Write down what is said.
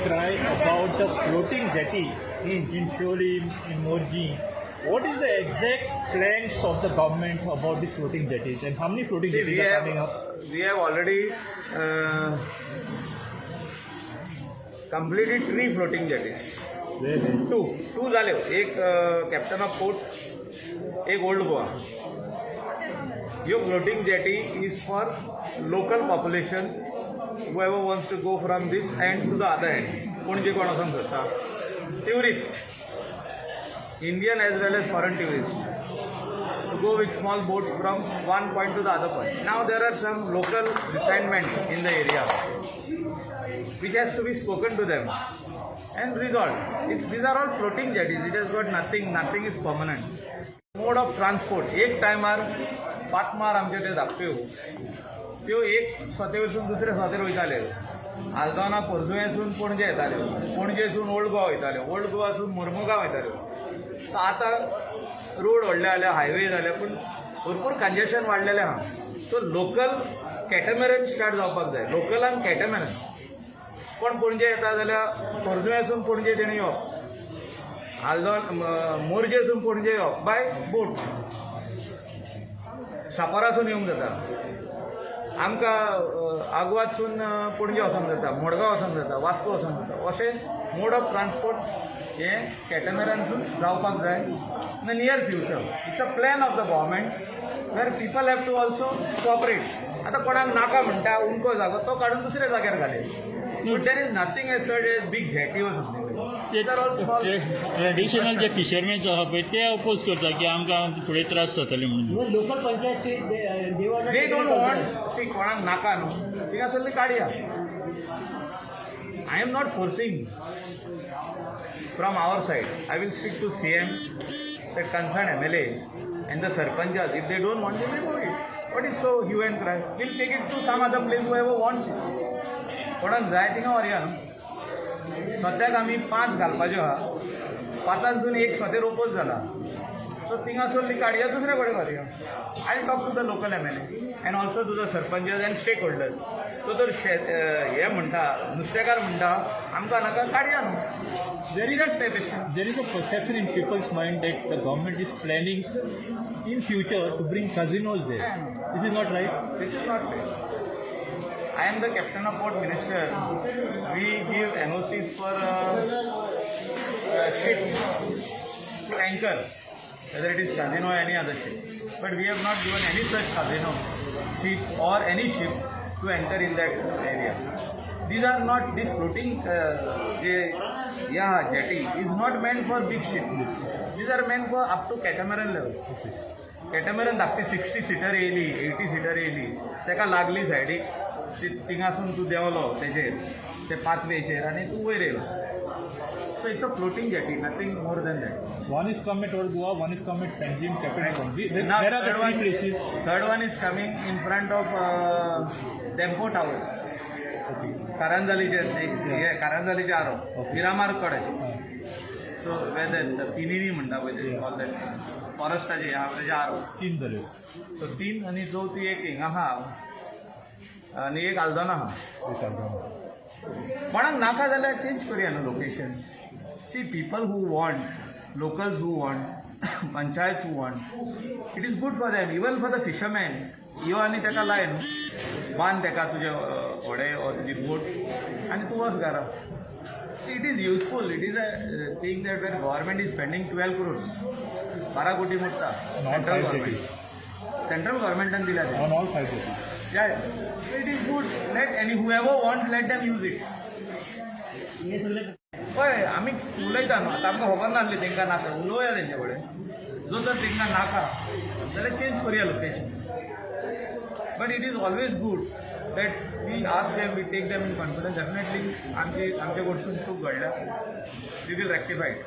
cry about the floating jetty in Siolim, in Morjim. What is the exact plans of the government about the floating jetties and how many floating See, jetties we are have, coming up? We have already completed three floating jetties. Where, where? Two जाले, एक captain of port, एक old Goa. ह्यो floating jetty is for local population, whoever wants to go from this end to the other end. Panaji कोण वचोंक सोदता, tourist, Indian as well as foreign tourist, to go with small boat from one point to the other point. Now there are some local resentment in the area which has to be spoken to them and resolved. These are all floating jetties. It has got nothing, nothing is permanent. Mode of transport, एक टायमार पातमार आमचे ते धाकट्यो त्यो एक सुवातेवरसून दुसऱ्या सुवातेर वयताले. आल्दोना पोरजुंवेसून पणजे येताल्यो, पणजेसून ओल्ड गोवा वयताल्यो, ओल्ड गोवासून मोर्मुगांव वयताल्यो. तर आतां रोड व्हडले जाले, हायवे जाले, पूण भरपूर कंजेशन वाडलेलें आहा. सो लोकल कॅटमॅरन स्टार्ट जावपाक जाय. लोकलान कॅटमॅरन, कोण पणजे येता जाल्यार पोरजुंवेसून पणजे तेणी येवप, आल्दोन मोरजेसून पणजे येवप बाय बोट, शापोरासून येवंक जाता आमकां, आगवादसून पणजे वचोंक जाता, मडगांव वचोंक जाता, वास्को वचोंक जाता. अशें मोड ऑफ ट्रान्सपोर्ट हें कॅटमॅरनसून जावपाक जाय in the near future. It's a plan of the government where people have to also cooperate. आतां कोणाक नाका म्हणटा उमको जागो, तो काडून दुसऱ्या जाग्यार घाले. But there is nothing as such as big jetty or something. These are all small. Traditional J fishermen आहा पळय ते अपोज करता की आमकां फुडें त्रास जातले म्हणून. Local panchayat, they want they don't want. See, कोणाक नाका न्हू, थिंगासरली काडया. I am not forcing from our side. I will speak to CM, the concern MLA and the sarpanchas. If they don't want, they remove it. What is so hue and cry? We'll take it to some other place, whoever wants it. कोणाक जाय थिंगा व्हरया न्हू. सद्याक आमी पांच घालपाच्यो आहा, पांचांसून एक सोतेर ओपोज जाला. सो थिंगासरली काडया, दुसरे कडेन घालया. I talk to the local MLA and also to the sarpanchas and stakeholders. तो तर शेत हे म्हणटा, नुस्तेकार म्हणटा आमकां नाका, काडया न्हू. There is That step. There is a perception in people's mind that the government is planning in future to bring casinos there. This is not right. This is not fair. I am the captain of port minister. We give NOCs for ships to anchor, whether it is casino or any other ship. But we have not given any such casino ship or any ship to enter in that area. These are not, this floating jetty is not meant for big ships. These are meant for up to catamaran level. Catamaran धाकटी 60 seater येयली, 80 seater येयली, ताका लागली सायडीक, ती थिंगासून तूं देंवलो तेजेर, ते पाथवेचेर, आनी तूं वयर येयलो. So it's a floating jetty, nothing more than that. One is coming toward Goa, one is coming at Panjim, Capital. Now, There are the third three places. Third one is coming in front of Dempo Tower. कारंजालीचे हे, कारंजालीचे आरो, मिरामार कडेन. So whether पिनिनी म्हणटा पळय ते, all that फॉरेस्टाचे आहा तेजे आरो. तीन जाल्यो. सो तीन आनी चवथी एक हिंगा आहा आनी एक आल्दोना आहा. एक आल्दोना. कोणाक नाका जाल्यार चेंज करुया न्हू location. See, people who want, locals who want, panchayat who want, it is good for them, even for the fisherman. यो आनी ताका लाय न्हू, बांद ताका तुजें व्हडें or तुजी बोट आनी तूं वच घरा. See, it is useful. It is a thing that where government is spending 12 crores, 12 कोटी मोडटा. On all central five government jetties. Central गव्हर्मेंटान दिल्या ते. On all five jetties. Yeah. So it is good. Let any whoever wants, let them use it. हे सगळे हय, आमी उलयता न्हू आतां, आमकां खबर नासली तांकां नाका. उलोवया तेंचे कडेन. जो जर तांकां नाका जाल्यार चेंज करुया location. But it is always good that we ask them, we take them in confidence. Definitely आमची आमचे कडसून चूक घडल्या, we will rectify it.